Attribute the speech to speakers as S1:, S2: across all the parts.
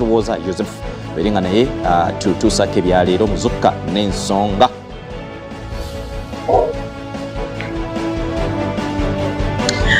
S1: Lwoza Joseph beri nga naye tutuusako ebyaleero muzukka n'ensonga.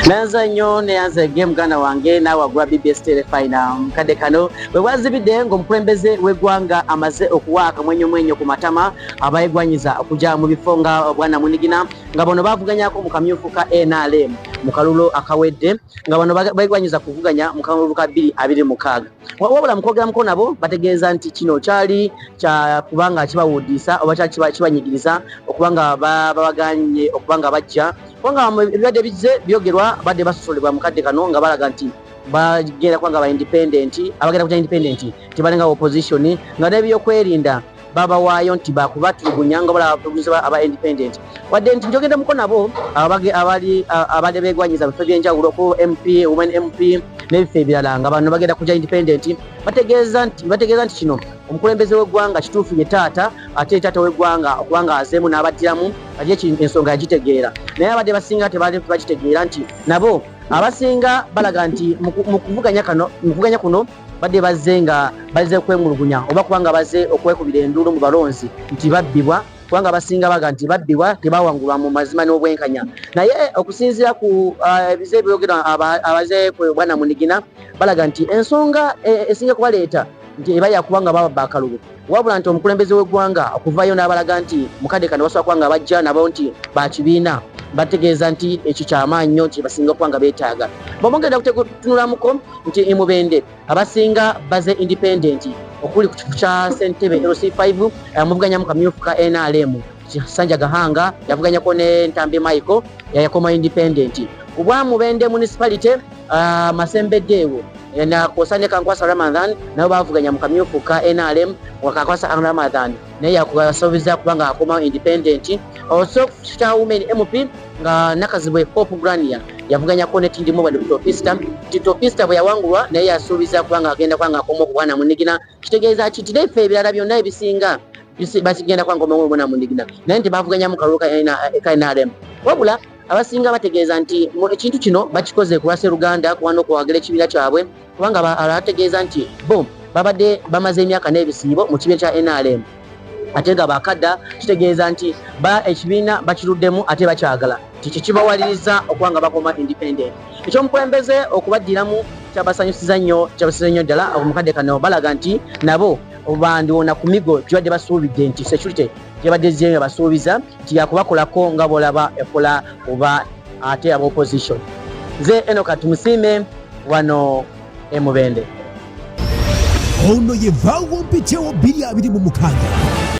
S2: Nanza nnyo neyanza ege muganda wange naawe agula BBS Terefayina. Mukadde kano bwe bwazibidde ng'omukulembeze w'eggwanga amaze okuwa akamwenyomwenyo ku matama abayegwanyiza okujja mu bifo nga obwanamunigina, nga bano bavuganyako mu kamyufu ka NRM mu kalulu akawedde, nga bano begwanyiza kuvuganya mu kalulu ka 2026. Wabula mu kwogeramuko nabo bategeeza nti kino kyali kya kubanga kibawuudiisa oba kyali kibanyigiriza okuba nga babaganye okuba nga bajja, kubanga ebibadde bizze byogerwa badde basosolebwa mu kadde kano nga balaga nti bagenda kuba nga ba independent, abagenda kuja independent tebalinga opposition, nga n'ebyokwerinda babawaayo nti bakubatulugunya nga balaba aba independent. Wadde nti njogeddemukko nabo abadde beegwanyiza bifo ebyenjawulo ku MP, women MP n'ebifo ebirala, nga bano bagenda kuja independent, bategeeza nti kino omukulembeze w'eggwanga kituufu ye taata, ate taata w'eggwanga okuba nga azeemu n'abaddiramu ate ensonga yagitegeera, naye abadde basinga tebaali bakitegeera nti nabo abasinga balaga nti mu kuvuganya kuno badde bazze nga bazze kwemulugunya oba kubanga bazze okwekubira enduulu mu balonzi nti babbibwa, kubanga abasinga baga nti babbibwa, tebawangulwa mu mazima n'obwenkanya. Naye okusinziira ku ebize ebyogerwa abaze ku bwanamunigina, balaga nti ensonga esinga kubaleeta nti eba yakuba nga bababba akalulu, wabula nti omukulembeze w'eggwanga okuvayo n'abalaga nti mukadde kano basobola kuba nga bajja nabo nti bakibiina, bategeeza nti ekyo kyamaanyi nnyo nti basinga okuba nga beetaaga. Bw'omugenda kutunulamuko nti emubende abasinga baze independent, okuli ku kifo kya ssentebe LC5 amuvuganya mu kamyufu ka NRM Sanja Gahanga, yavuganyako ne Ntambi Michael, yakoma independent. Ku bwa Mubende municipality, Masembe Dewo na kwosa ne Kankwasa Ramadhan nabo bavuganya mu kamyufu ka NRM, Kankwasa Ramadhan naye yakubasobiza kubanga akoma independent. Also kya women MP nga Nakazibwe Hope Grania yavuganyako ne Tindimubwa Topista. Topista bwe yawangulwa naye yasuubiza kubanga agenda kubanga akoma okubwana munigina. Kitegeeza ki nti neffe ebirala byonna ebisinga bakigenda kubanga omwana omwana munigina, naye nti bavuganya mu kalulu ka NRM. Wabula abasinga bategeeza nti ekintu kino bakikoze ku lwa Sseruganda kuba n'okuwagira ekibiina kyabwe, kubanga abategeeza nti bo babadde bamaze emyaka n'ebisiibo mu kibiina kya NRM, ate nga bakadda, kitegeeza nti ekibiina bakiruddemu ate bakyagala, kiki kibawaliriza okuba nga bakoma independent. Ekyomukulembeze okubaddiramu kyabasanyusiza nnyo, kyabasanyusiza nnyo ddala. Omukadde kano balaga nti nabo bandiwona ku migo gibadde basuubidde nti security gyebadde zye basuubiza nti yakubakolako nga bw'olaba ekola oba ate aba opposition. Nze Enoch Tumusiime wano e Mubende.
S3: Ono ye vaawo mpitewo 2026.